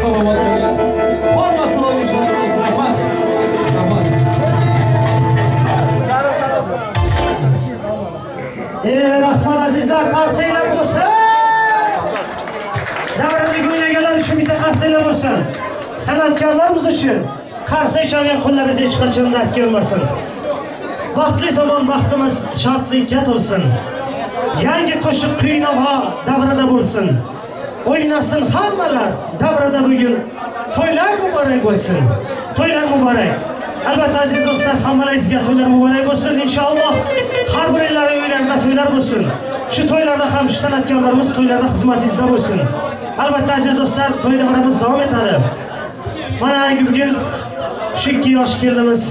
Salomat bolinglar. Hormatli olishlarimiz, rahmat. Rahmat. Rahmat azizlar, qarsanglar bo'lsin. Davradagi o'ynaganlar uchun bitta qarsanglar bo'lsin. San'atkorlarimiz uchun qarsak chalgan qo'llaringiz hech qachon dard ko'rmasin. Baxtli zamon baxtimiz shodlikka to'lsin. Yangi qo'shiq kuy-navo davrada bo'lsin. O'ynasin hammalar davrada bugun. To'ylar muborak bo'lsin. To'ylar muborak. Albatta aziz do'stlar, hammalaringizga to'ylar muborak bo'lsin. Inshaalloh har biringlarning uylarida to'ylar bo'lsin. Shu to'ylarda ham shu san'atkorlarimiz to'ylarda xizmatingizda bo'lsin. Albatta aziz do'stlar, to'y davramiz davom etadi. Mana bugun shu ikki yosh kelinimiz,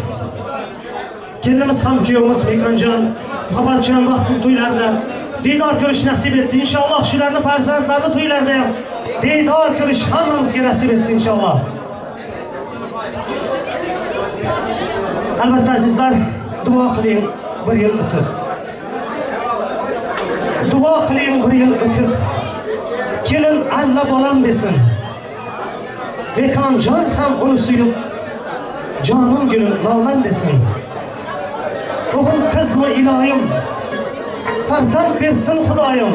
kelinimiz ham kuyovimiz Mekonjon, Muhabbatjon baxtli to'ylarda diydor ko'rish nasib etdi. Inshaalloh shularni farzandlarini to'ylarida ham diydor ko'rish hammamizga nasib etsin inshaalloh. Albatta azizlar, duo qiling bir yil o'tib. Duo qiling bir yil o'tib. Kelin alla bolam desin. Mekonjon ham uni suyib, jonim gulim lolam desin. O'g'il qizmi iloyim, farzand bersin Xudoyim.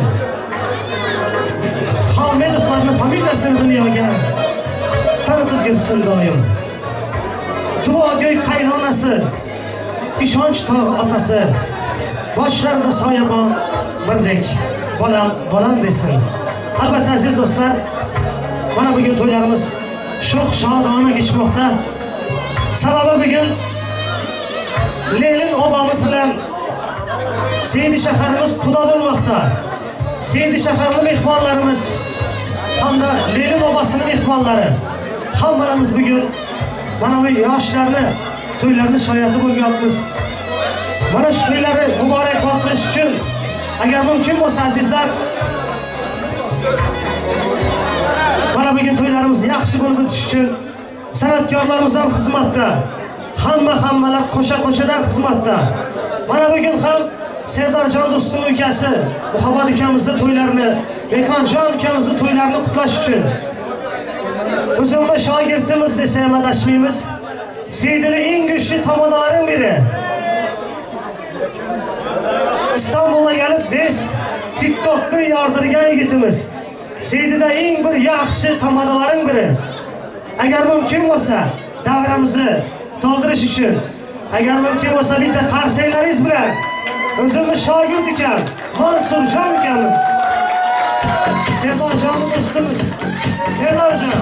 Hamidovlarni familiyasini dunyoga tanitib yursin doim. Duogo'y qaynonasi, ishonch tog'i otasi, boshlarida soyabon birdek bolam bolam desin. Albatta aziz do'stlar, mana bugun to'ylarimiz sho'x shodona kechmoqda. Sababi bugun Lenin obamiz bilan Seydi shaharimiz quda bo'lmoqda. Seydi shaharli mehmonlarimiz hamda Lenin obasini mehmonlari hammalarimiz bugun mana bu yoshlarni to'ylarini shoyati bo'lyapmiz. Mana shu to'ylarni muborakbod qilish uchun agar mumkin bo'lsa azizlar, mana bugun to'ylarimiz yaxshi bo'lib o'tishi uchun san'atkorlarimiz ham xizmatda. Hamma-hammalar qo'sha-qo'shadan xizmatda. Mana bugun ham Serdorjon do'stim ukasi, Muhabbat ukamizni to'ylarini, Mekonjon ukamizni to'ylarini qutlash uchun o'zimni shogirdimiz desa ham adashmaymiz. Seydili eng kuchli tomodalarning biri. İstanbul'a gelip biz TikTok'ni yordirgan yigitimiz. Seydida eng bir yaxshi tomodalarning biri. Agar mumkin bo'lsa, davramizni to'ldirish uchun, agar mumkin bo'lsa bitta qarsaklaringiz bilan o'zimni shogird ukam, Mansurjon ukamni, Serdorjonni do'stimiz, Serdorjon.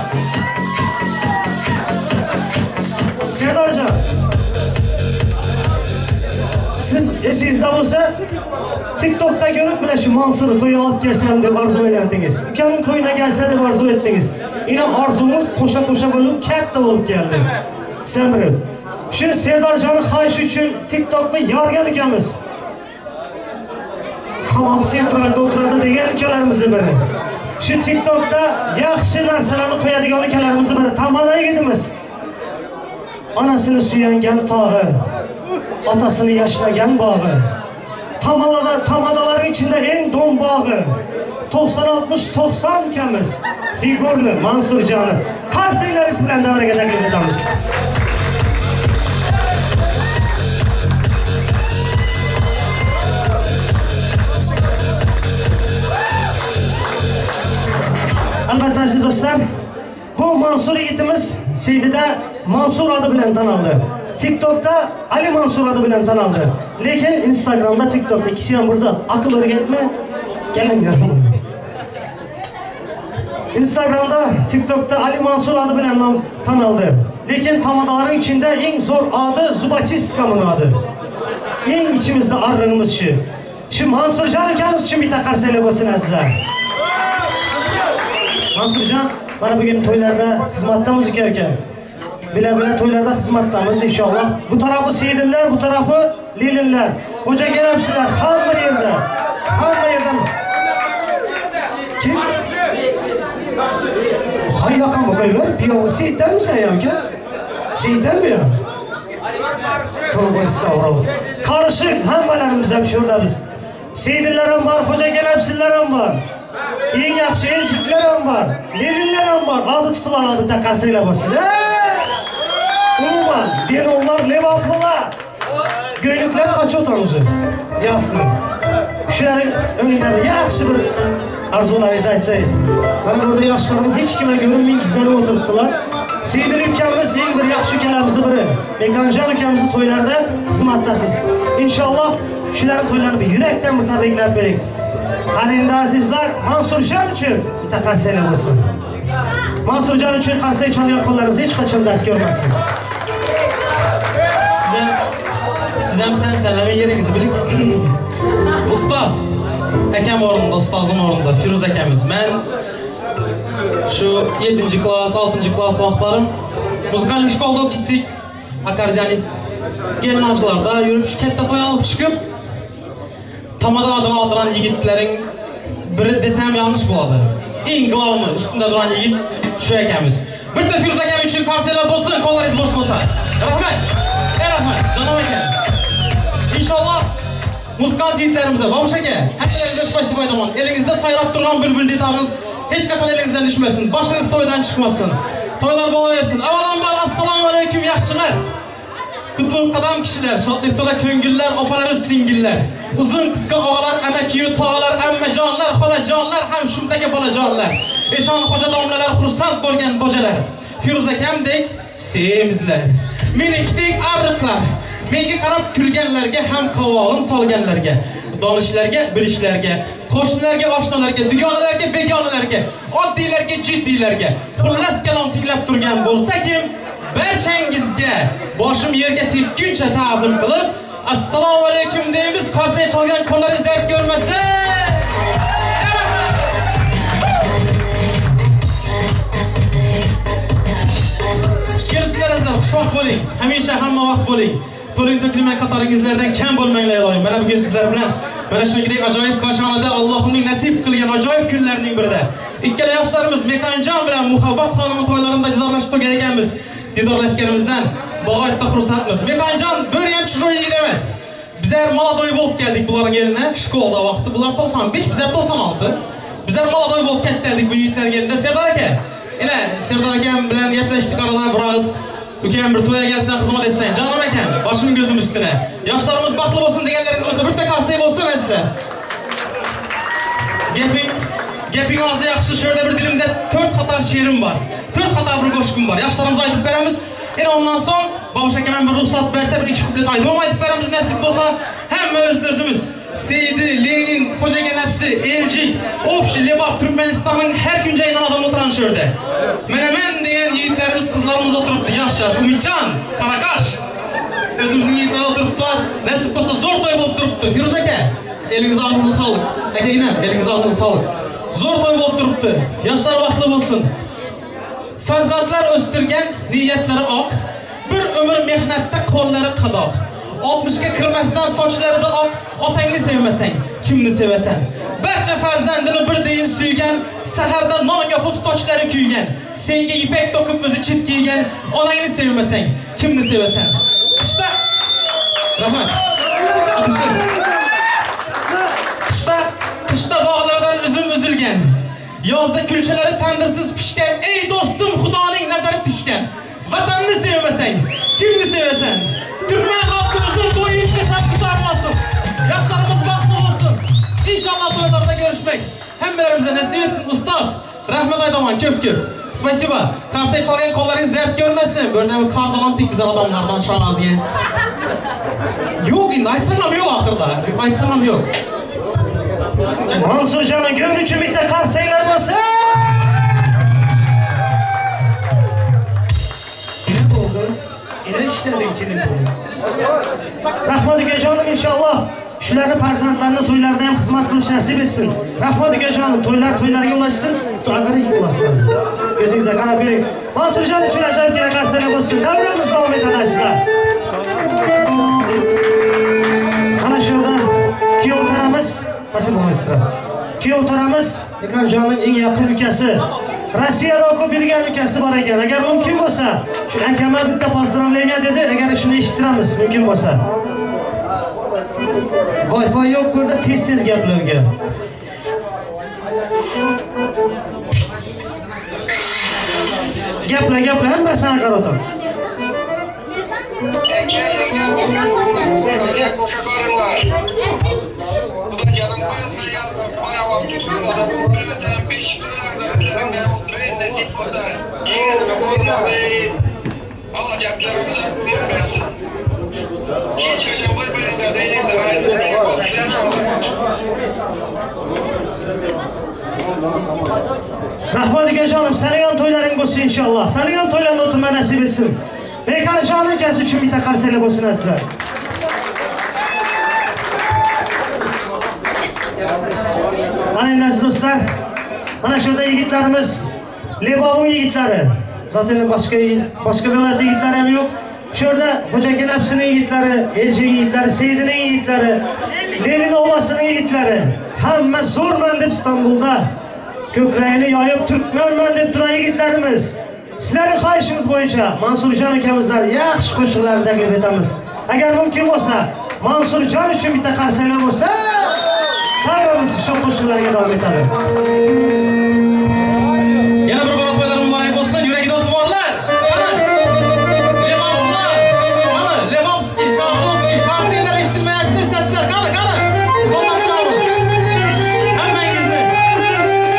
Serdorjon. Esingizde bolsa, TikTokda görüp mana shu Mansurni to'yga olib kelsam deb orzu edardingiz. Ukamning to'yina kelsa deb orzu etdingiz. Ina orzungiz qo'sha-qo'sha bo'lib katta bo'lib keldi. Semirib. Shu Serdorjonni xohishi uchun TikTokni yorgan ukamiz. Hamam sentralda o'tiradi degan ukalarimizni biri. Shu TikTokda yaxshi narsalarni qo'yadigan ukalarimizni biri. Tamada yigitimiz. Onasini suyangan tog'i, otasini yashlagan bog'i. Tamalada, tamadalarning ichida eng do'mbog'i. 90 60 90 ukamiz. Figurni Mansurjoni qarsaklaringiz bilan davraga taklif etamiz. Albatta aziz do'stlar, bu Mansur yigitimiz Seydida Mansur adı bilan tanildi. TikTokda Ali Mansur adı bilan tanildi. Lekin Instagramda, TikTokda ikkisi ham bir zot. Aql o'rgatma, kelinglar. Instagramda, TikTokda Ali Mansur adı bilan nom tanildi. Lekin tamadalarning ichida eng zo'r adi Zubachistka adı. Eng ichimizda arrig'imiz shu. Shu Mansurjon akamiz uchun bitta qarsaklar bo'lsin azizlar. Mansurjon, mana bugun to'ylarda xizmatdamiz uka aka. Bila-bila to'ylarda xizmatdamiz inshaalloh. Bu tarafi Seydinlar, bu tarafi Leninlar. Xo'ja kelabsizlar hamma yerda. Hamma yerda. Kim? Hay yoqam qo'yver, piyovi Seyddanmisan ya aka? Seyddanmi ya? Tavba estağfurullah. Qarışık hammalarimiz ham shu yerdamiz. Seydinlar ham bor, Xo'ja kelabsizlar ham bor. Eng yaxshi elchiklar ham bor, Leninlar ham bor. Adi tutiladi, bitta qarsaklar bo'lsin. Umuman, denonlar, levaplilar. Go'ynuklar qachon o'tamiz? Yasni. Shularning o'ngida bir yaxshi bir arzularingizni aytsangiz. Mana burada yoshlarimiz hech kimga ko'rinmay gizlanib o'tiribdilar. Seydil ukamiz eng bir yaxshi ukalarimizning biri. Mekanjon ukamizni to'ylarida xizmatdasiz. Inshaalloh shularning to'ylarini bir yurakdan bir tabriklab bering. Qani endi azizlar, Mansurjon uchun bitta qarsaklar bo'lsin. Mansurjon uchun qarsak chalgan qo'llaringiz hech qachon dard ko'rmasin. Siz ham sen senleme yeringizni biling. Ustoz, akam o'rnida, ustozim o'rnida, Firuz akamiz. Men shu 7-klass, 6-klass vaqtlarim muzikal shkolada o'qitdik. Akkordeonist gelinochilarda yurib shu katta to'y olib chiqib, tamada adını aldıran yigitlerin biri desem yanlış bo'ladi. Eng главный ustunda duran yigit shu akamiz. Bitta Firuz akam uchun qarsaklar bo'lsin, qo'llaringiz bo'sh bo'lsa. Rahmat. Ey rahmat, janob aka. Inshaalloh muzikant yigitlarimiz, Bobush aka, hammalaringizga spasibo aytaman. Elingizda sayrab turgan bulbul ditaringiz hech qachon elingizdan tushmasin, boshingiz to'ydan chiqmasin. To'ylar bo'laversin. Avvalambor assalomu alaykum yaxshilar. Qutlug' qadam kishilar, shodlik to'la ko'ngillar, opalar, singillar. Uzun qisqa og'alar, amakiyu tog'alar, ammajonlar, xolajonlar ham shumtaka bolajonlar. Eshon xo'ja domlalar xursand bo'lgan bojalar. Firuz akamdek semizlar. Menikidek arriqlar. Menga qarab kulganlarga ham qovog'in solganlarga, donishlarga, bilishlarga, qo'shnilarga, oshnalarga, dugonalarga, begonalarga, oddiylarga, jiddiylarga, xullas kalom tinglab turgan bo'lsa kim, barchangizga boshim yerga tekkuncha ta'zim qilib, assalomu alaykum deymiz. Qarsak chalgan qo'llaringiz dard ko'rmasin. Xush kelibsizlar azizlar, xushvaqt bo'ling. Hamisha hamma vaqt bo'ling. To'ling to'kilmay qatoringizlardan kam bo'lmanglar iloyim. Mana bugun sizlar bilan mana shuningdek ajoyib koshonada Allohimning nasib qilgan ajoyib kunlarning birida ikkala yoshlarimiz Mekanjon bilan Muhabbat xonimi to'ylarida didorlashib turgan ekanmiz. Didorlashganimizdan bag'oyatda xursandmiz. Mekanjon bir ham chiroyli yigit emas. Bizlar molodoy bo'lib keldik bularning eline. Shkolda vaqti bular 95, bizlar 96. Bizlar molodoy bo'lib ketdik bu yigitlarga elida. Serdar aka, ina Serdar akam bilan gaplashdik arada biroz. Ukam bir to'yga kelsan xizmat etsang, jonim akam, boshim ko'zim ustuna. Yoshlarimiz baxtli bo'lsin deganlaringiz bo'lsa, bitta qarsak bo'lsin azizlar. Gaping, gaping olsa yaxshi, shu yerda bir dilimda 4 qator she'rim bor. 4 qator bir qo'shiqim bor. Yoshlarimiz aytib beramiz. Endi ondan so'ng Bobush akam bir ruxsat bersa, bir 2 kuplet aytib aytib beramiz nasib bo'lsa. Hamma o'z-o'zimiz. Seydi, Lenin, Xo'jaga Nafsi, Elcik, Obshi, Lebap, Turkmenistanning har kun joyidan odam o'tirgan shu yerda. Mana men degan yigitlarimiz, qizlarimiz o'tiribdi, yosh-yosh. Umidjon, Qaraqash. Özümiziň ýigitler oturyplar. Nesip bolsa zor toý bolup durupdy. Firuz aka, eliňize agzyňyza saglyk. Akaginam, eliňize agzyňyza saglyk. Zor toý bolup durupdy. Ýaşlar bagtly bolsun. Farzandlar ösdürgen niýetleri ak, Bir ömür mehnetde kollary kadak. Altmyşga kirmesden soçlary-da ak, Ataňny sevmeseň, kimni sevesen? Barça farzandini bir deýin süýgen, Saharda nan ýapyp soçlary küýgen, Senga ýüpek tokup özi çit giýgen, Onaňny sevmeseň, kimni sevesen? Gyşda Rahmat. Atyşyr. Gyşda Gyşda baglardan üzüm üzülgen, Ýazda külçeleri tandyrsyz pişgen, Eý, dostum, Hudanyň nazary düşgen, Watanyny söýmeseň, kimni söýesen? Türkmen halkymyzyň toýy hiç haçan gutarmasyn! Ýaşlarymyz bagtly bolsun! Inşallah toýlarda görüşmek hemmelerimize nesip etsin! Ustaz, rahmet aýdaman köp köp. Spasiba. Karsak çalgan kollaryňyz dert görmesin. Bu ýerde bir karz alan tik bize adamlardan şanazge. Ýok indi aýtsaňam ýok ahyrda. Aýtsaňam ýok. Mansurjanyň göwni üçin bitta karsaklar bolsun! Ine boldy. Ine ishladik telefon. Rahmat ukajonim inshaalloh shularni farzandlarini to'ylarida ham xizmat qilish nasib etsin. Rahmat ukajonim to'ylar to'ylarga ulashsin. Duoga bo'lasiz. Ko'zingizga qarab yuring. Mansurjon uchun ajoyibgina qarsaklar bo'lsin. Davramiz davom etadi azizlar. Mana shu yerda kuyov taramiz, Спасибо, maestro. Kuyov taramiz Ekanjonning eng yaqin ukasi. Rossiyada o'qib yurgan ukasi bor ekan. Agar mumkin bo'lsa, shu akama bitta поздравление dedi. Agar shuni eshittiramiz, mumkin bo'lsa. Wi-Fi yo'q bu yerda tez-tez gaplarga. Gapla, gapla, hammasini qarab o'tir. Aka, yanga, qo'sha ko'ringlar. Xudojonim nasip bo'lsa, yeganini ko'rmadi. Alloh sizlarga uzoq umr bersin. Hech qachon bir-biringizdan elingizdan ayrilmagan bo'lsanglar inshaalloh. Rahmat ukajonim, sening ham to'ylaring bo'lsin inshaalloh. Sening ham to'ylarni o'tirma nasib etsin. Bekanjonim ukasi uchun bitta qarsaklar bo'lsin azizlar. Mana endi aziz do'stlar, mana shu yerda yigitlarimiz, Lebovning yigitlari. Zaten boshqa boshqa viloyat yigitlari ham yo'q. Shu yerda Xo'jakin Absining yigitlari, Elching yigitlari, Seydining yigitlari, Lenin ovasining yigitlari. Hamma zo'rman deb Istanbulda ko'kragini yoyib turkmanman deb turgan yigitlarimiz. Sizlarning xohishingiz bo'yicha Mansurjon akamizdan yaxshi qo'shiqlarni taklif etamiz. Agar mumkin bo'lsa, Mansurjon uchun bitta qarsaklar bo'lsa, davramiz shu qo'shiqlarga davom etadi. Yana bir bor to'ylar muborak bo'lsin, yuragida o'ti borlar. Qani? Levovlar, qani? Levovskiy, Chorxovskiy, qarsaklar eshitilmayapti, seslar, qani, qani? Qo'llab turamiz. Hammangizni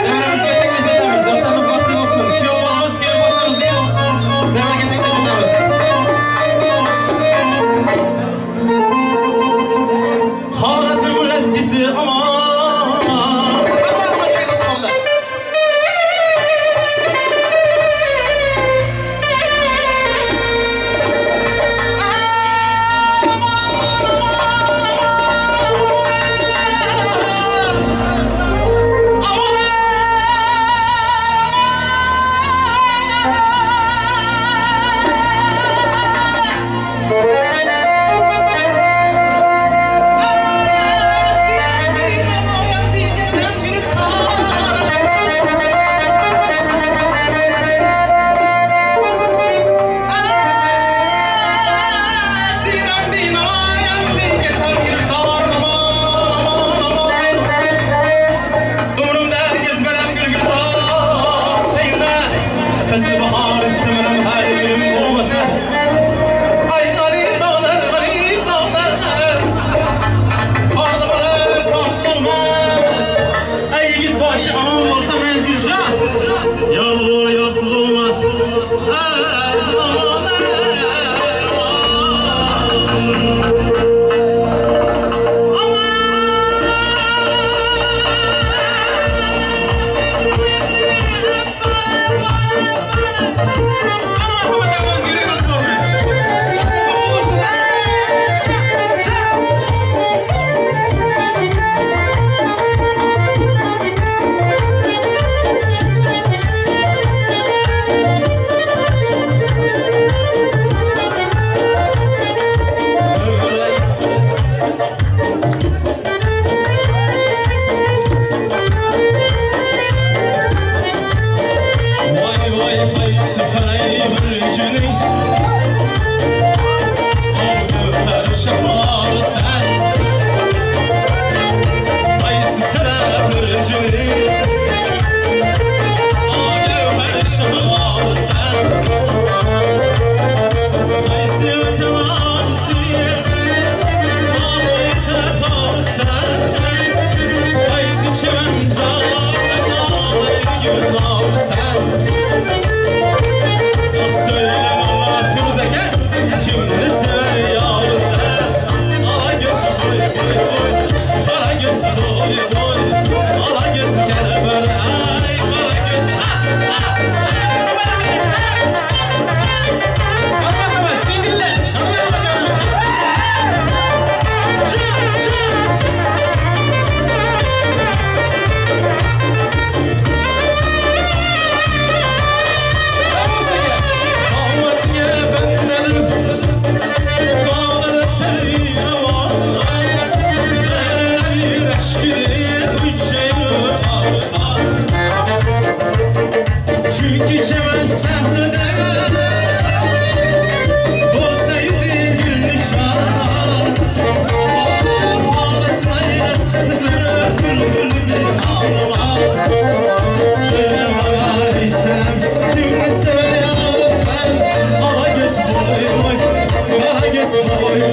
davramizga taklif etamiz. Yoshlarimiz baxtli bo'lsin. Kuyov bolamiz, kelin boshamiz deb davraga taklif etamiz. Xorazm lazgisi aman. Qani, yuragida o'ti borlar.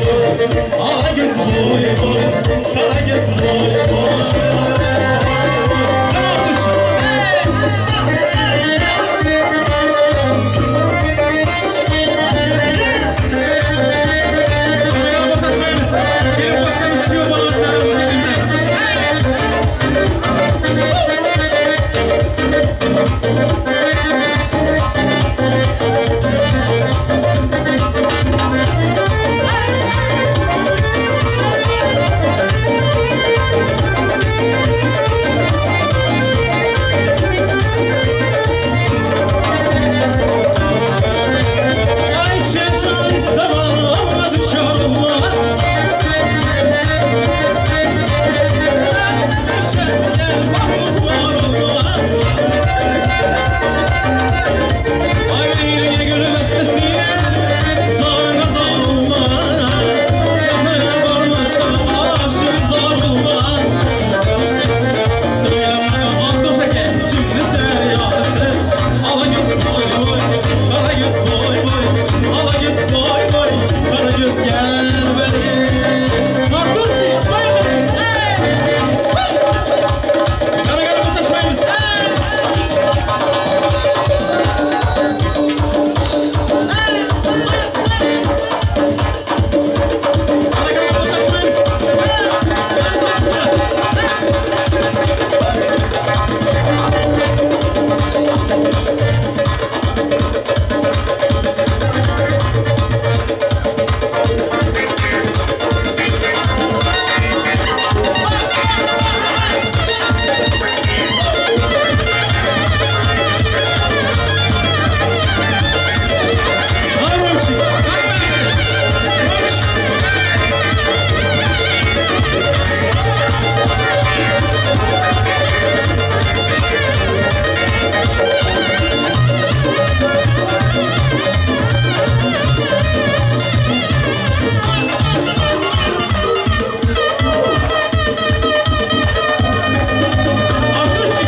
Ala göz boy boy, kara göz boy boy. Qara oturchi. Qara bo'shashmaymiz. Kelib qo'shamiz, kuyov bolamiz. Ayşe şan düşerler. Qara qara bo'shashmaymiz. Qara qara bo'shashmaymiz. Romchi, Romchi. Arturchi.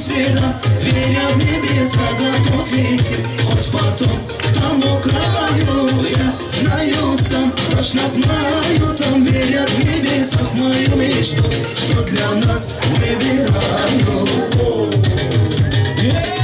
сферам Веря в небеса, готов идти Хоть потом к тому краю Я знаю сам, точно знаю Там верят в небесах мою мечту Что для нас выбираю yeah!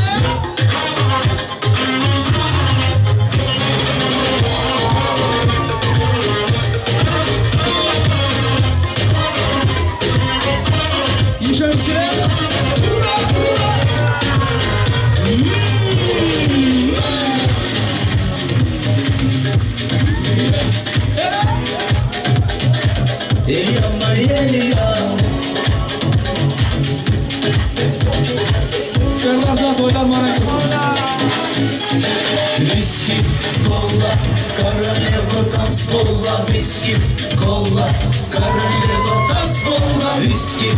Viski, kola, королева танцпола, виски, кола, королева танцпола, виски,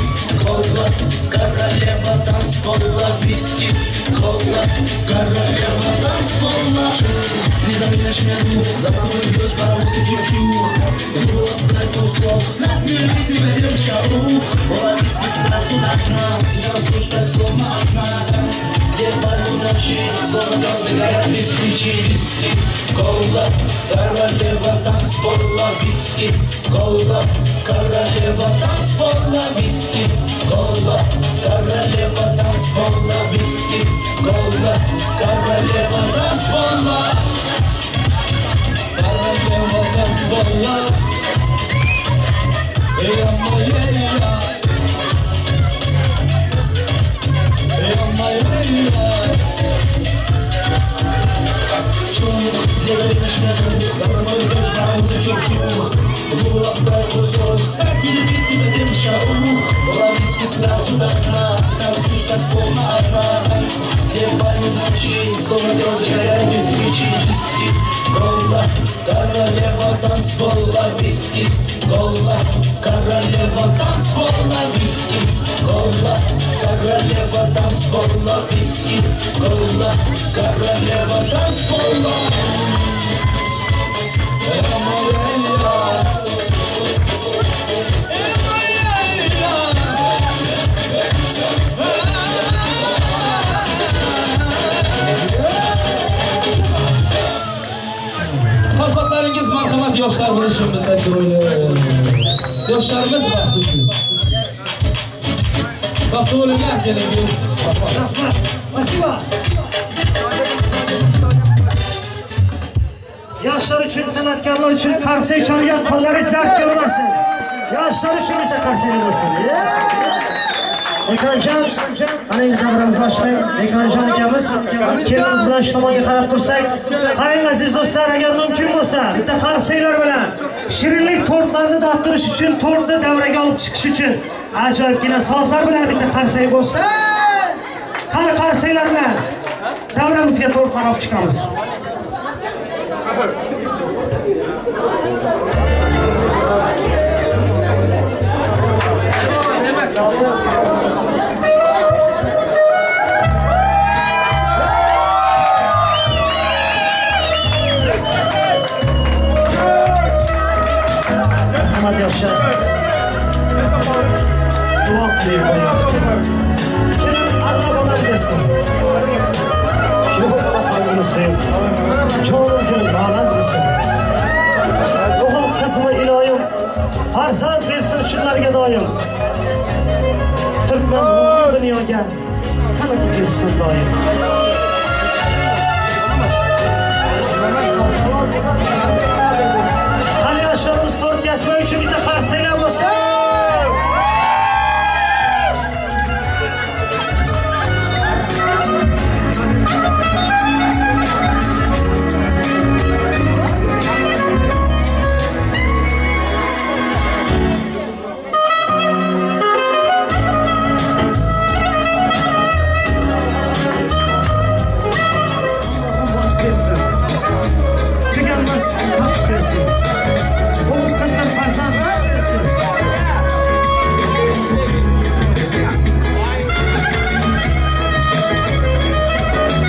кола, королева танцпола, виски, кола, королева танцпола. Не заменишь меня, за тобой идешь паровозик чух-чух, буду ласкать твой слов, не любить тебя, девочка, ух, была виски сразу до дна, я рассуждаю словно одна, где пальму ночи, словно звезды горят без причин. Виски, кола, королева танцпола, виски, кола, королева танцпола, виски, кола, королева танцпола, виски, кола, королева танцпола, королева танцпола, я моя, я моя. Не заменишь меня, за тобой идешь паровозик чух-чух, губы ласкают твой сон, как не любить тебя, девочка, ух, была виски сразу до дна, танцуешь так словно одна, танц, где пальмы ночи, словно звезды горят без причин. Виски, кола, королева танцпола, виски, кола, королева танцпола, виски, кола, королева танцпола, виски, кола, королева танцпола. Farzandlaringiz marhamat yoshlar bo'lishi bitta chiroyli. Yoshlarimiz baxtli. Baxtli bo'linglar, keling. Rahmat. Спасибо. Yoshlar uchun, san'atkorlar uchun qarsak chalgan qo'llaringiz dard ko'rmasin. Yoshlar uchun bitta qarsak bo'lsin. Ekanjon, ana endi davramizni ochdik. Ekanjon akamiz, kelinimiz bilan shu tomonga qarab tursak, qarang aziz do'stlar, agar mumkin bo'lsa, bitta qarsaklar bilan shirinlik tortlarini da'ttirish uchun, tortni davraga olib chiqish uchun ajoyibgina sozlar bilan bitta qarsak bo'lsa, qani qarsaklar bilan davramizga tortlar olib chiqamiz. Rahmat yoshlar. Duo qiling. Kelin Allah bolam desin. Yo'q qalbini Jonim gul baland desin. O'g'il qizmi iloyim, farzand bersin shunlarga doim. Turkman dunyoga tanitib bersin doim. Qani yoshlarimiz to'rt kesma uchun bitta qarsaklar bo'lsin. Oğul kızlar farzand bersin.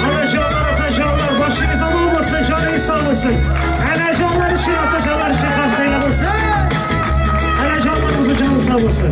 Anacanlar, atacanlar, başınız aman olmasın, canınız sağ olsun. Anacanlar için, atacanlar için karsayla olsun. Anacanlarımızın canı sağ olsun.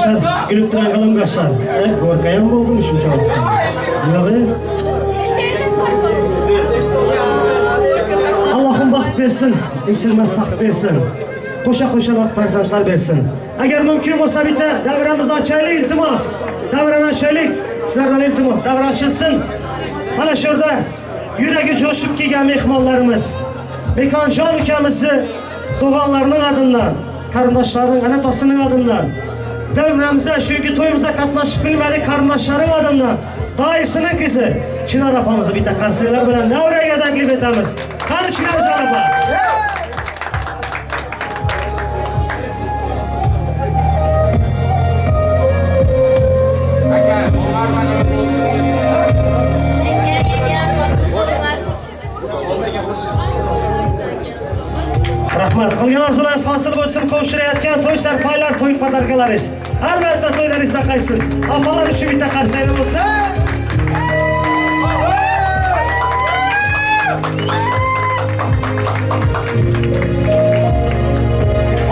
Gaşlar, gülüp duran gylyň gaşlar. E, gorkaýan boldumy şunça wagtda? Ýogy. Allahym bagt bersin, egsilmez tagt bersin. Goşa-goşalap farzandlar bersin. Agar mümkin bolsa bitta davramizni ochaylik, iltimos. Davrani ochaylik. Sizlardan iltimos, davra ochilsin. Mana shu yerda yuragi jo'shib kelgan mehmonlarimiz Mekonjon ukamizni tug'anlarining adından, qarindoshlarining ana-otasining adından, davramiza, shu to'yimizga qatnashib bilmadik qarindoshlaring adından doyisining qizi Chinor opamizni bitta qarsaklar bilan davraga taklif etamiz. Qani Chinorjon opa? Rahmat. Qilgan orzularingiz hosil bo'lsin, qovushtirayotgan to'y sarpoylar, to'y podarkalaringiz. Albatta to'ylaringizda qaytsin. Opalar uchun bitta qarsaklar bo'lsin.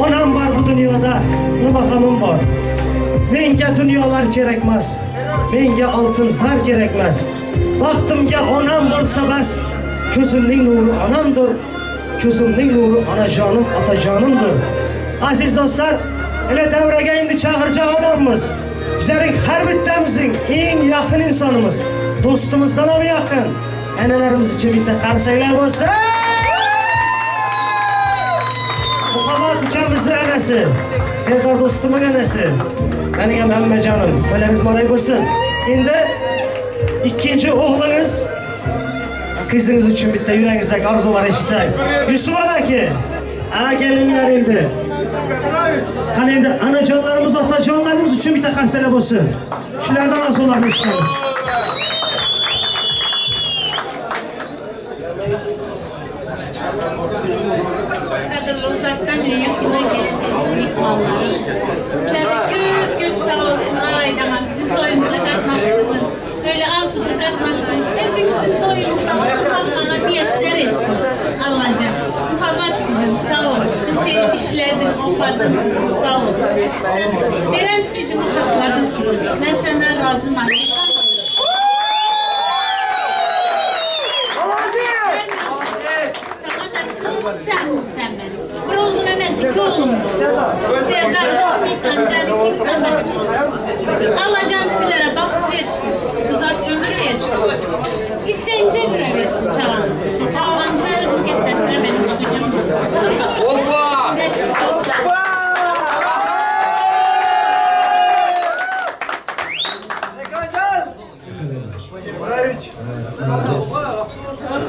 Onam bor bu dunyoda, nima g'amim bor. Menga dunyolar kerakmas, menga oltin zar kerakmas. Baxtimga onam bo'lsa bas, ko'zimning nuri onamdir. Ko'zimning nuri onajonim, otajonimdir. Aziz do'stlar, ele davraga endi chaqirjaq odammiz. Bizlarning har bittamizning eng yaqin insonimiz, do'stimizdan ham yaqin. Analarimiz uchun bitta qarsaklar bo'lsa. Muhammad ukamizni anasi, Serdar do'stimning anasi. Mening ham hammajonim, to'ylaringiz muborak bo'lsin. Endi ikkinchi o'g'lingiz qizingiz uchun bitta yuragingizdagi orzular eshitsak. Yusuf aka, a kelinlar endi. Qani endi anajonlarimiz, otajonlarimiz uchun bitta qarsaklar bo'lsin. Shulardan orzularni eshitamiz. Qadrli uzakdan ve yakından gelen aziz mehmanlarım. Sizlere köp köp sağ olsunlar Aydaman. Bizim toyumuza qatnaştınız. Öyle az bir qatnaştınız. Hepimizin toyumuza oturmak bana müyesser etsin. Allahcan. Muhammad kızım sağ ol. Şunca yıl işledin, okudun kızım sağ ol. Sen veren sütümü hakladın kızım. Ben senden razıyım. Sana da kılım sen, sen benim. Bir oğlum emez, iki oğlum bu. Serdar Can, Mihman Can, iki sen benim oğlum. Allah can sizlere baxt versin, uzak ömür versin. İsteğinize göre versin çağanızı. Çağanızı ben özüm getirttirem, benim çıkıcım bu. Hoppa! Dostlar.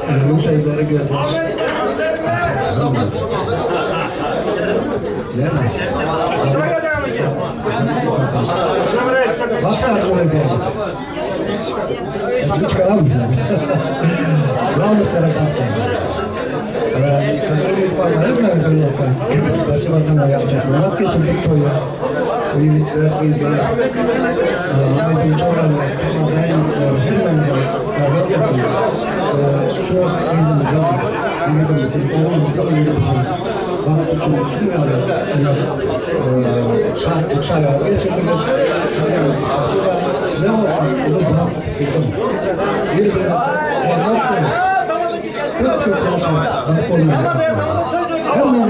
Ölüm sözleri gözler. Değil mi? Bak tercüme edelim. Ismi çıkaramayacağım. Главное стараться. Спасибо за yaptığınız için toyu. Bu yiğitler, kızlar, Ahmet'in çoğanlar, hepimize Şu kızımıza, yiğitimizin, oğlumuza, oğlumuzun bak üçün şu şartı geçirdiniz. Спасибо. Size olsun. Bunu bak kızım. Bir Çok çok yaşa. Bak olmuyor. Hemen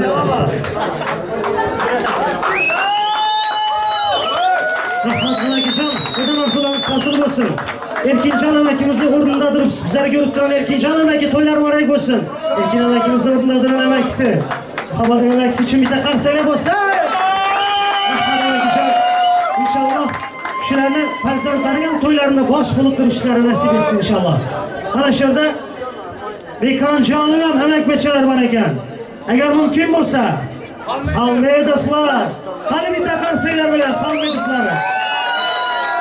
Rahmat akajon, qadam orzularimiz hosil bo'lsin. Erkinjon amakimizni o'rnida turib, bizlarni ko'rib turgan Erkinjon amaki to'ylar muborak bo'lsin. Erkin amakimizni o'rnida turgan amakisi, Muhammadning amakisi uchun bitta qarsaklar bo'lsin. Rahmat amakijon. Inshaalloh shularni farzandlari ham to'ylarini bosh bo'lib turishlari nasib etsin inshaalloh. Mana shu yerda Bekonjonning ham amakbachalar bor ekan. Agar mumkin bo'lsa, Almedovlar, qani bitta qarsaklar bilan Almedovlar.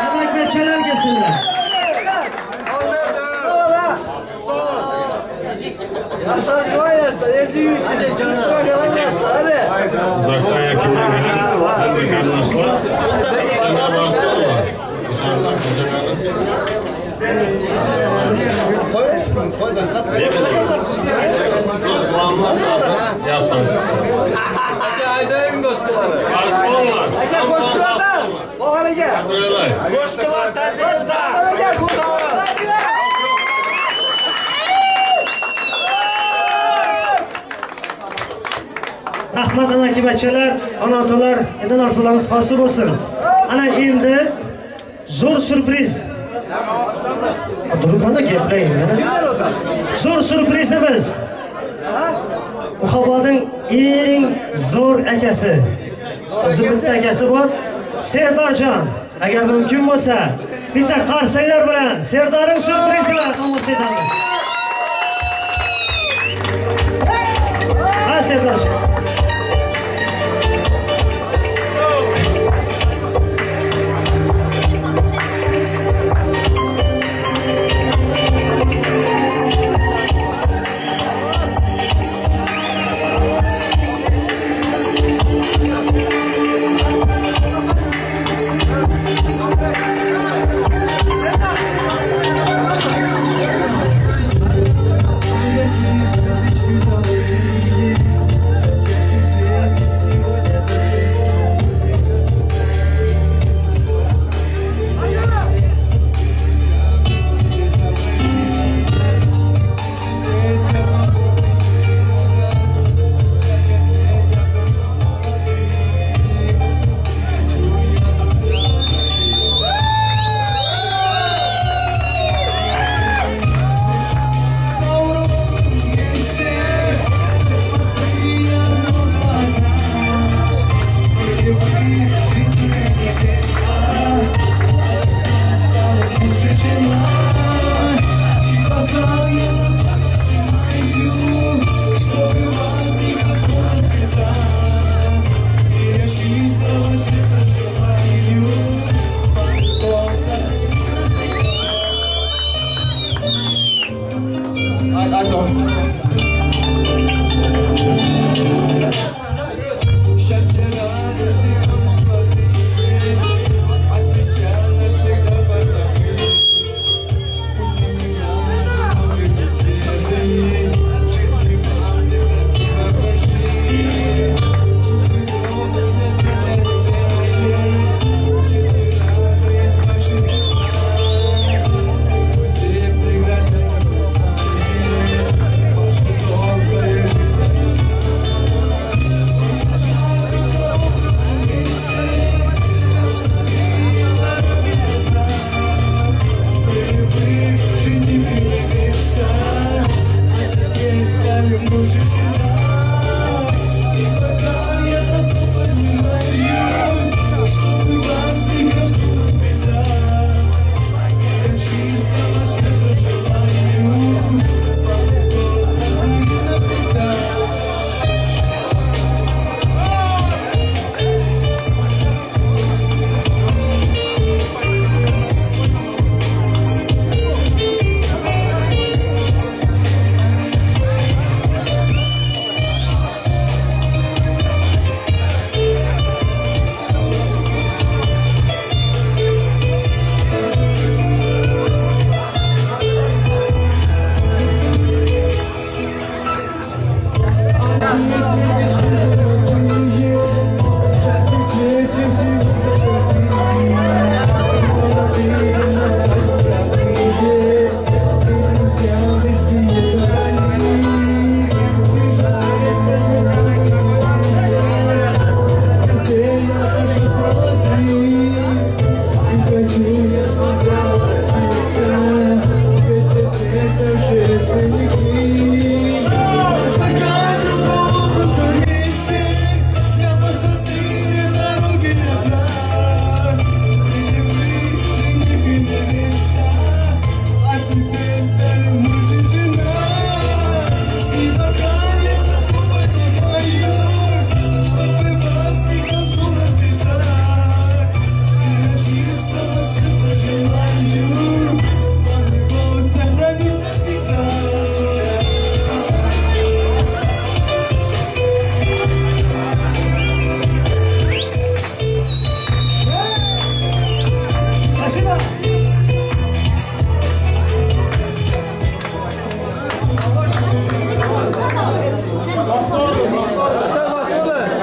Amakbachalar kelsinlar. Yaşlar cuma yaşlar, elci için. Kalan yaşlar, hadi. Uzaktan yakından gelen kardeşler. Emre Bartoğlu. Dışarıdan kocaman. Hadi aydayım koşkuları. Bartoğlu. Aka koşkulardan. Pozdravляю. Rahmat amakibachalar, ona otalar, endi narsalarimiz hosil bo'lsin. Ana endi zo'r syurpriz. Turib mana gaplang. Zo'r syurprizimiz. Muhabboding eng zo'r akasi. O'zi bitta akasi bor. Serdorjon, agar mumkin bo'lsa, bitta qarsaklar bilan Serdorning syurprizini tomosha etamiz. Ha, Serdorjon.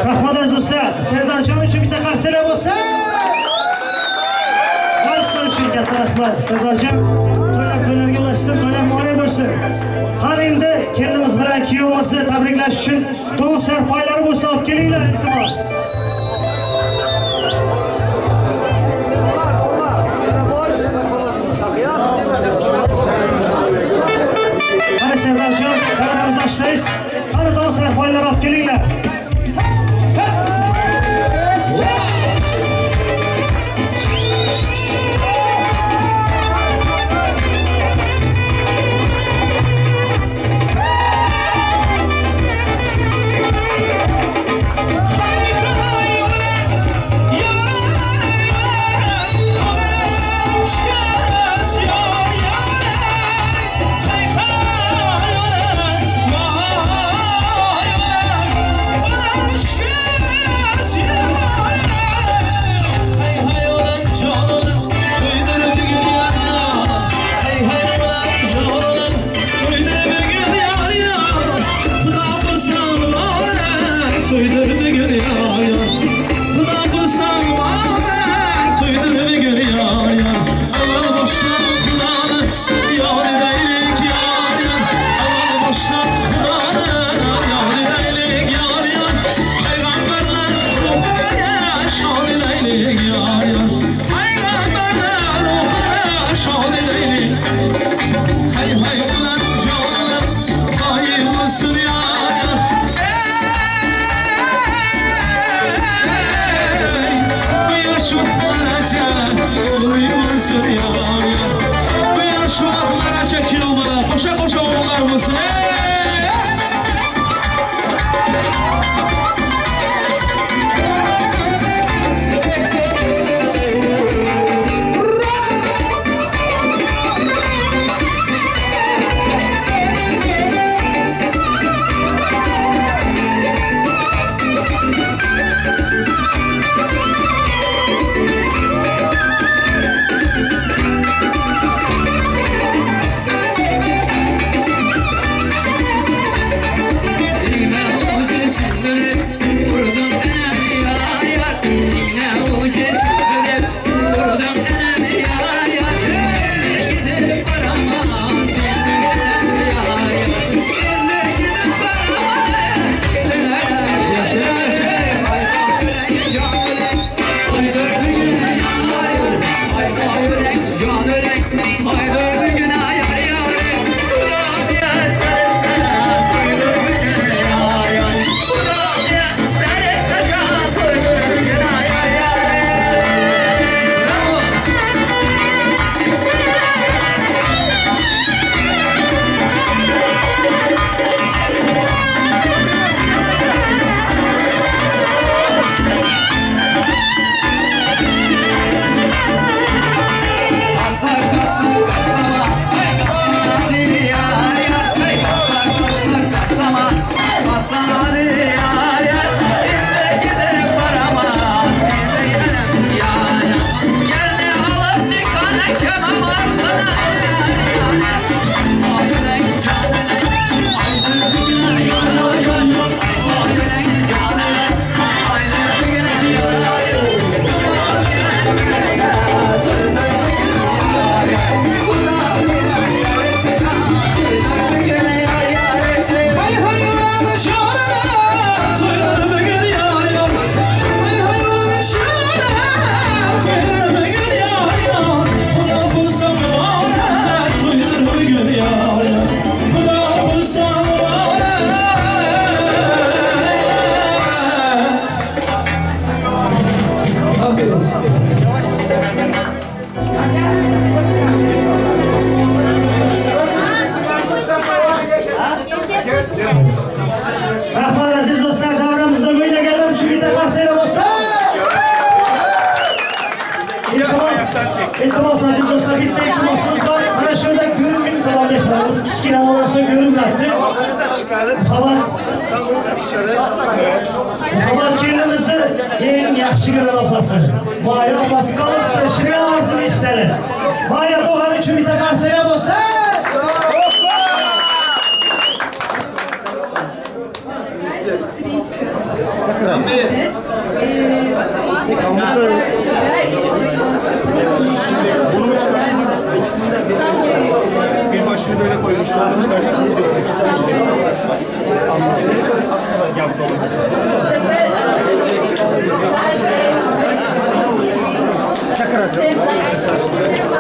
Rahmat aziz do'stlar, Serdorjon uchun bitta qarsaklar bo'lsin. Rahmat, Sirdarjon. To'ylar to'ylarga ulashsin, to'ylar muborak bo'lsin. Qani endi kelinimiz bilan kuyovimizni tabriklash uchun to'l sarpoylari bo'lsa olib kelinglar, iltimos. Qani Sirdarjon, davramizni ochsangiz, qani to'l sarpoylar olib kelinglar. Rahmat aziz do'stlar, davramizda o'ynaganlar uchun bitta qarsaklar bo'lsin. Iltimos, iltimos aziz do'stlar, bitta iltimosimiz bor. Mana shu yerda ko'rinmay qolgan mehmonimiz kichkina bolasi ko'rinmayapti. Muhabbat Muhabbat kelinimizni eng yaxshi ko'rgan opasi. Maya opasi qolibdi, shuni orzuni eshitadi. Maya tog'ani uchun bitta qarsaklar bo'lsin. Bir başını böyle koymuşlar.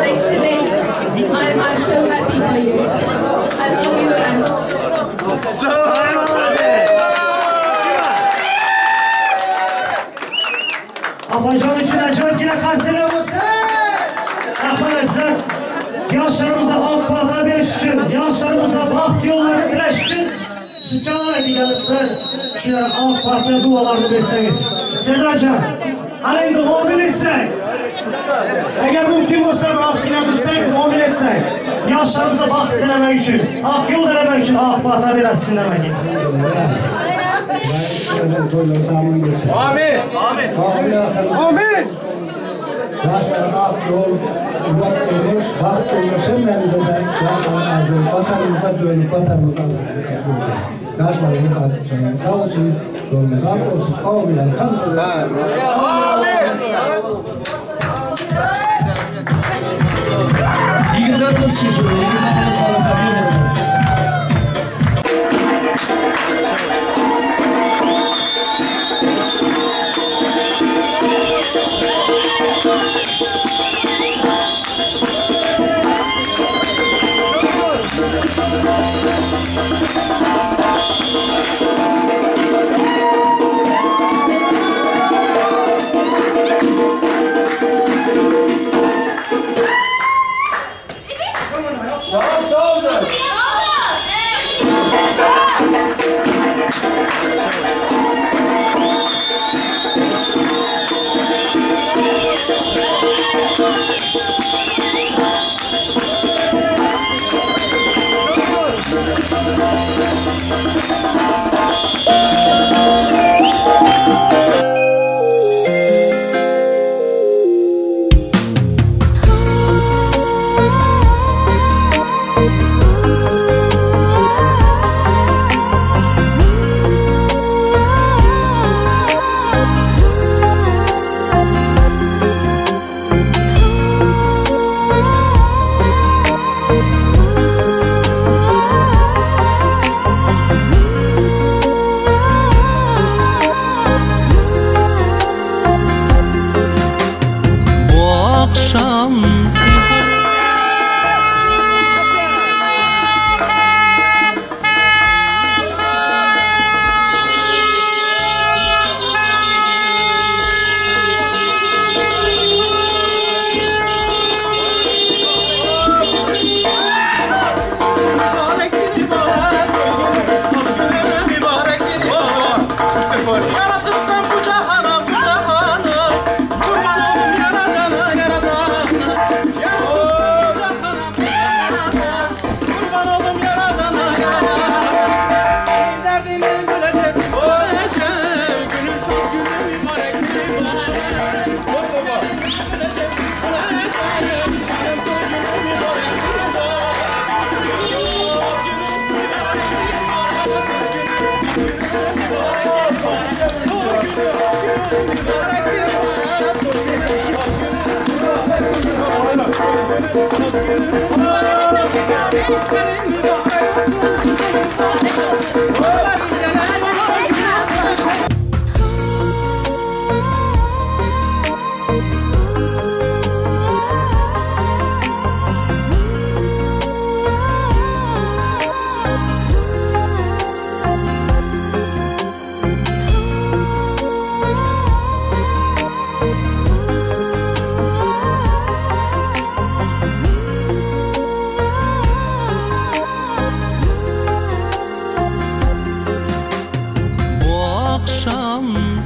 Like today, I'm, I'm so happy for you. I love you and Opajon uchun ajoyibgina qarsaklar bo'lsin. Rahmat azizlar. Yoshlarimizga oq fota berish uchun, yoshlarimizga baxt yo'llarini tilash uchun Subhanalloh deganliklar shular oq fotiha duolarni bersangiz. Serdorjon, hali endi mo'min etsak, agar mumkin bo'lsa birozgina tursak, mo'min etsak, yoshlarimizga baxt tilamak uchun, oq yo'l tilamak uchun oq fotiha berasiz indamay. Amin. Amin. Amin. Zaten ak yol, uzak olmuş, baht olmuş hemmemize de vatanımıza dönüp vatanımıza Yaşlarımız artık sağ olsun, yolumuz ak olsun. Amin. Amin. Yigitlarimiz shu, yigitlarimiz hali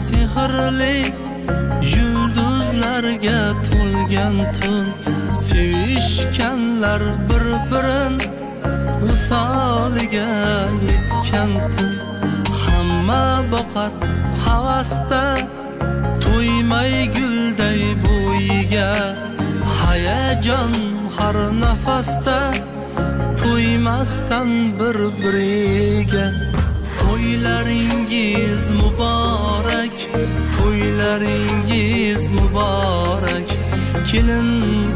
sehrli yulduzlarga to'lgan tun, sevishganlar bir-birin visoliga yetgan tun. Hamma boqar havasda, to'ymay gulday bo'yiga, hayajon har nafasda, to'ymasdan bir-biriga. To'ylaringiz muborak, to'ylaringiz muborak, kelin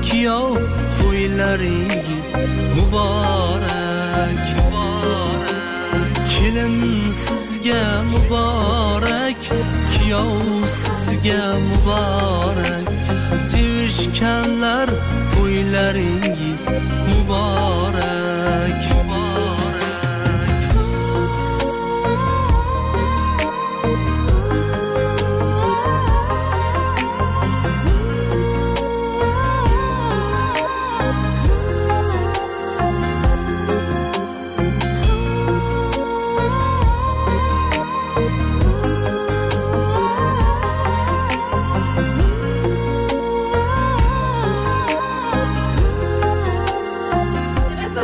kuyov to'ylaringiz Muborak. Kelin sizga muborak, kuyov sizga muborak. Sevishganlar to'ylaringiz muborak.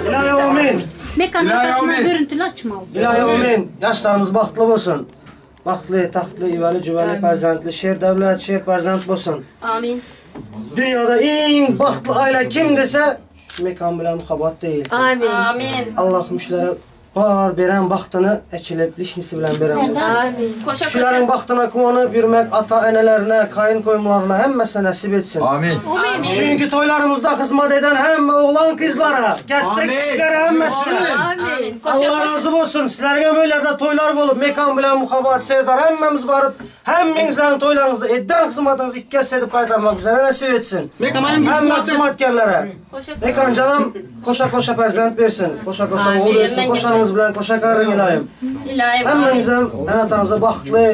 Ilahi amin. Mekan İlahi odasını amin. görüntülü açmalı. İlahi amin. Yaşlarımız baxtlı olsun. Baxtlı, taxtlı, ivəli, cüvəli, pərzəndli, şer devlet, şer pərzənd olsun. Amin. Dünyada en baxtlı ailə kim desə, mekan bilən muhabbat deyilsin. Amin. Amin. Allahım şulara bar verən baxtını əkilib, lişnisi bilən verən olsun. Amin. Koşa Şuların koşa. baxtına quvana bürmək ata ənələrinə, kayın qoyumlarına həmməsinə nəsib etsin. Amin. Amin. Çünki toylarımızda xidmət edən həm oğlan qızlara, kətdə küçüklərə həmməsinə. Amin. Koşa Allah koşa. razı olsun. Sizlərə böylərdə toylar olub, mekan bilən muhabbat, Serdar həmməmiz varıb, həmminizlərin toylarınızda edən xidmətinizi iki kəs edib qaytarmaq üzrə nəsib etsin. Mekan, mənim gücüm Həmmə var. xidmətkarlara. Mekan canım, koşa-koşa pərzənd versin, koşa-koşa oğul versin, koşanınız bilən koşa qarın ilayim. İlahi. Həmmənizə ən atanıza baxtlı,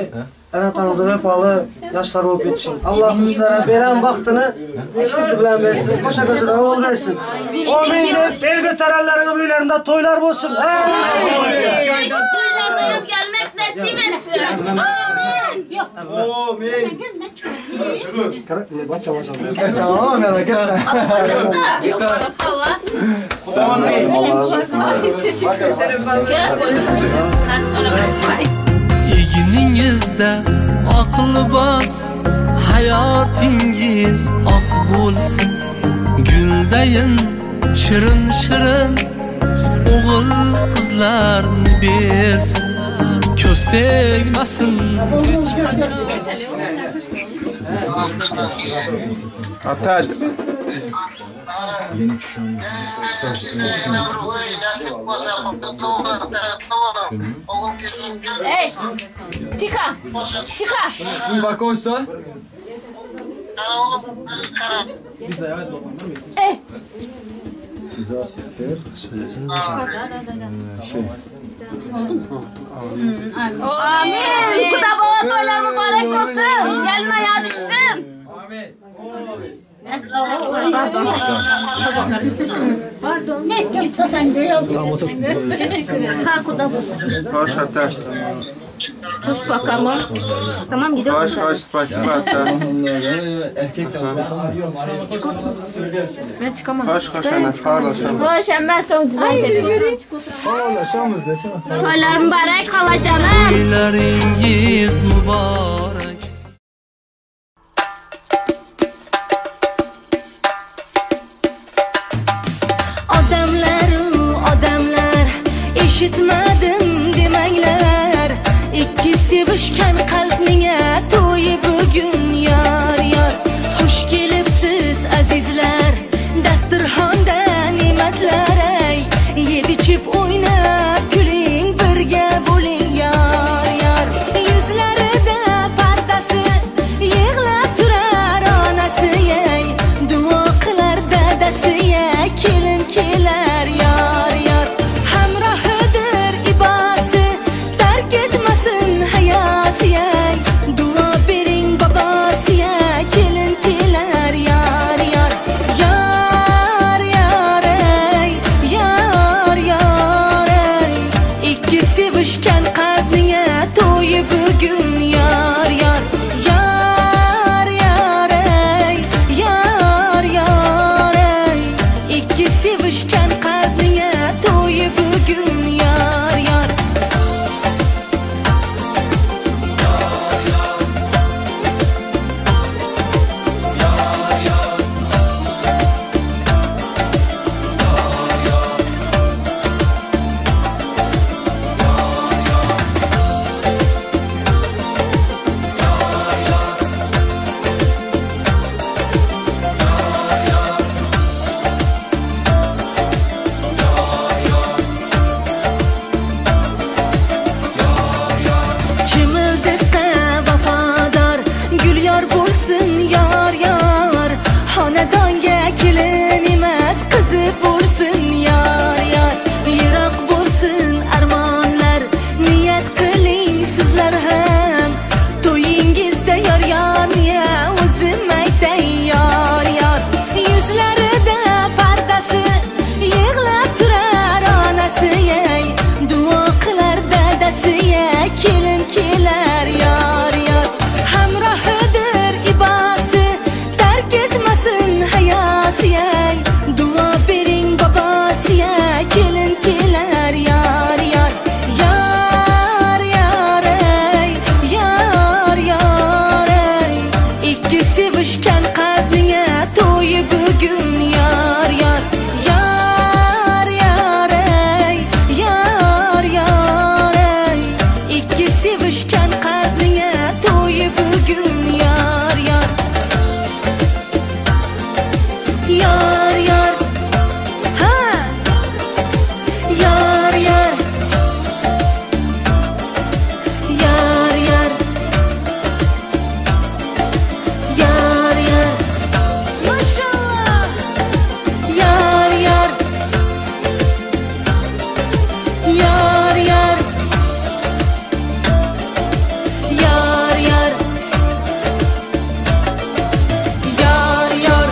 ən atanıza vefalı yaşlar olub yetişin. Allahım sizlərə verən vaxtını işinizi bilən versin, koşa-koşa da oğul versin. Amin deyib, bel götərənlərin öylərində toylar olsun. Amin. Eşit toylarına gelmek nasip etsin. Amin. Yok. Amin. Gel ne çıkıyor? Tamam merak etme. Yok hava. Amin. Teşekkür ederim baba. Egningizda oq libos, hayotingiz oq bo'lsin. Guldayin shirin shirin o'g'il qizlarni bersin. Ko'z tegmasin hech qachon. Hatta Ey. Tika. Tika. bak oysa. Ey. Amin. Kuda baba toylar mübarek olsun. Gelin ayağa düşsün. Pardon. Ne yaptı sen de yaptın. Ha kuda baba. Hoş hatta. Hoş bakalım. Tamam gidiyorum. Hoş hoş спасибо hatta. Ben çıkamam. Hoş hoş ana. Kardeşim. Hoş ben son güzel teşekkür Toylar mübarek hala canım. To'ylaringiz muborak. Odamlar odamlar eshitmadim demanglar ikki sevishgan qalbning to'yi bugun yor yor xush kelibsiz azizlar dasturxonda ne'matlar ay yeb ichib o'ynab kuling birga bo'ling yor yor yuzlari Sizlar ham to'yingizda yor yor ya o'zim aytay yor yor. Yuzlarida pardasi yig'lab turar onasi ey, duo qilar dadasi ey, kelin kelar yor yor. Hamrohidir ibasi, tark etmasin hayosi ey, duo bering bobosi ey, kelin kelar yor yor. Yor yor ey, yor yor ey, ikki sevishgan qalbning to'yi bugun yor yor. Yor yor ey, yor yor ey, ikki sevishgan qalbning to'yi bugun yor yor. Yor yor, ha, yor yor. Yor yor, yor yor, maşallah. Yor yor, yor yor, yor yor, yor yor.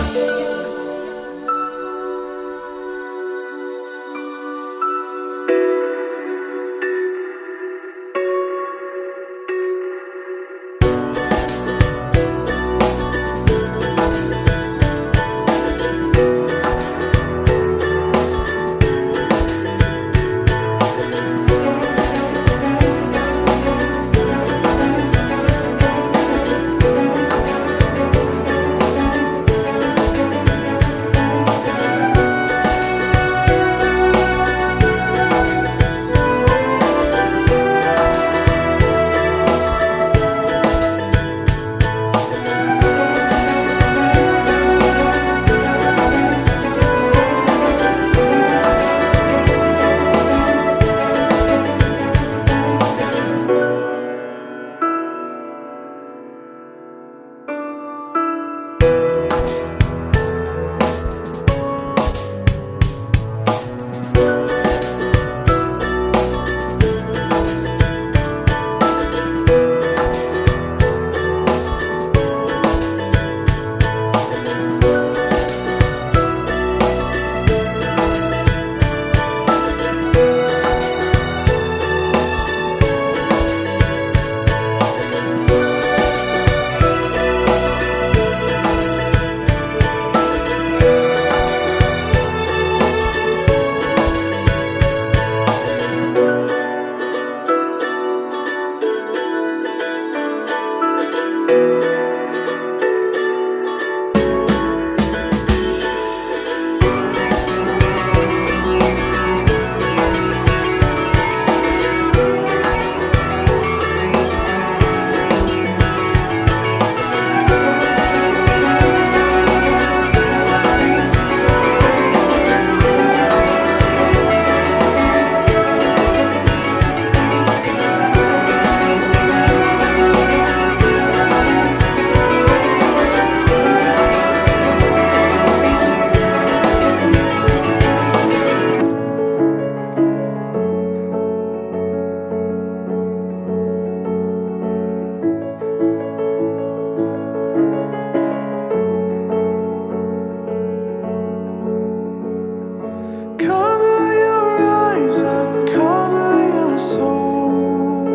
Cover your eyes and cover your soul.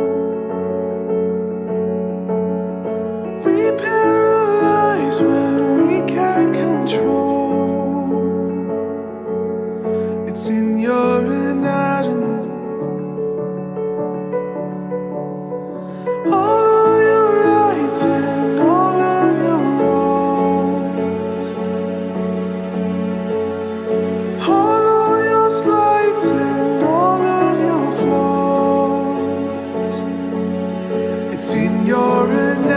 We paralyze what we can't control. It's in your anatomy. All of your rights and all of your wrongs. All of your slights and all of your flaws. It's in your anatomy.